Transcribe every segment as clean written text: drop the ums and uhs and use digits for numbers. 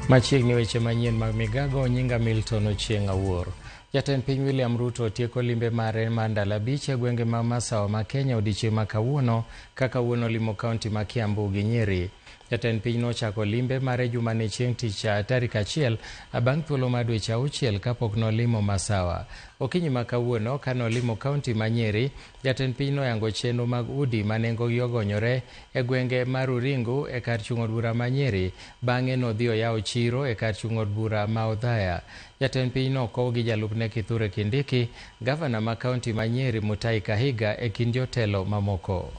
Machiegni weche manyien mag migago, nyinga Milton Ochieng' Awuor. Jatend piny William Ruto tieko limbe mare mar ndalo 5 e gwenge ma masawa ma Kenya odiechieng' ma kawuono, ka kawuono olimo kaunti ma Kiambu gi Nyeri. Jatend piny nochako limbe mare jumani chieng' tich tarik 1 bang' thuolo mar dweche 6 kapok nolimo masawa. Okinyi ma kawuono ka nolimo kaunti ma Nyeri, jatend piny noyango chenro mag udi ma nengogi ogonyore e gwenge mar Uringu e kar chung' od bura ma Nyeri, bang'e nodhi oyawo chiro e kar chung' od bura ma Othaya. Jatend piny nokow gi jalupne Kithure Kindiki, gavana ma kaunti ma Nyeri Mutahi Kahiga e kind jotelo mamoko.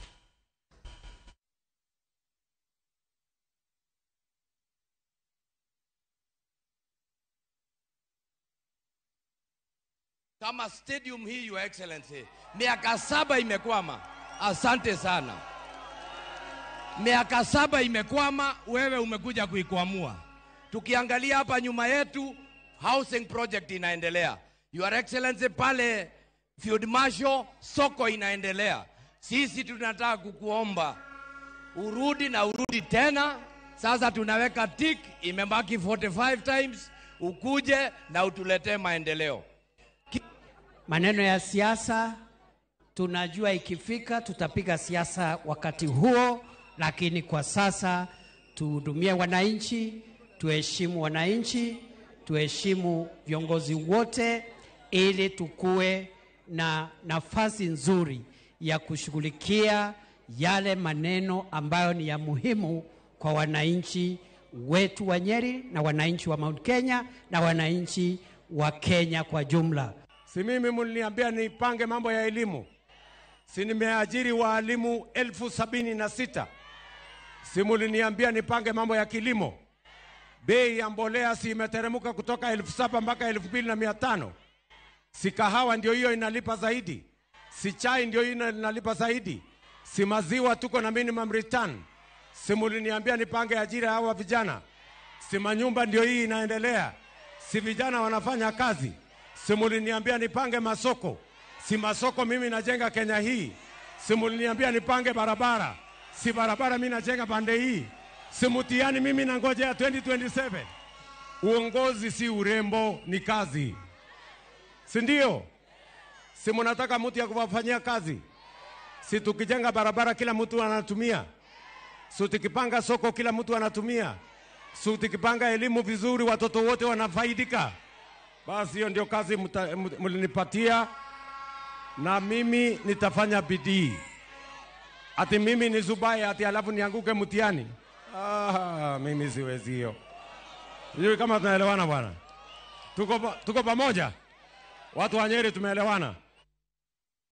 Kama stadium hii, Your Excellency, miaka 7 imekwama. Asante sana. Miaka 7 imekwama, wewe umekuja kuikwamua. Tukiangalia hapa nyuma yetu, housing project inaendelea. Your Excellency, pale Field Marshal soko inaendelea. Sisi tunataka kukuomba urudi na urudi tena. Sasa tunaweka tick, imebaki 45 times, ukuje na utuletee maendeleo. Maneno ya siasa tunajua ikifika tutapiga siasa wakati huo, lakini kwa sasa tuhudumie wananchi, tuheshimu wananchi, tuheshimu viongozi wote ili tukue na nafasi nzuri ya kushughulikia yale maneno ambayo ni ya muhimu kwa wananchi wetu wa Nyeri na wananchi wa Mount Kenya na wananchi wa Kenya kwa jumla. Si mimi mliniambia nipange mambo ya elimu? Si nimeajiri walimu 76,000? Si mliniambia nipange mambo ya kilimo? Bei ya mbolea si imeteremka kutoka 7,000 mpaka 2,500? Si kahawa ndio hiyo inalipa zaidi? Si chai ndio hiyo inalipa zaidi? Si maziwa tuko na minimum return? Si mliniambia nipange ajira hawa vijana? Si manyumba ndio hii inaendelea? Si vijana wanafanya kazi? Si mliniambia nipange masoko? Si masoko mimi najenga Kenya hii? Si mliniambia nipange barabara? Si barabara mimi najenga pande hii? Si mtihani mimi nangoja 2027? Uongozi si urembo, ni kazi. Si ndio? Si mnataka mtu ya kuwafanyia kazi? Si tukijenga barabara kila mtu anatumia? Si tukipanga soko kila mtu anatumia? Si tukipanga elimu vizuri watoto wote wanafaidika? Basi hiyo ndio kazi mlinipatia, na mimi nitafanya bidii. Ati mimi ni Zubai ati alafu nianguke mtihani? Mimi siwezi hiyo. Sijui kama tunaelewana bwana. Tuko pamoja? Watu wa Nyeri tumeelewana?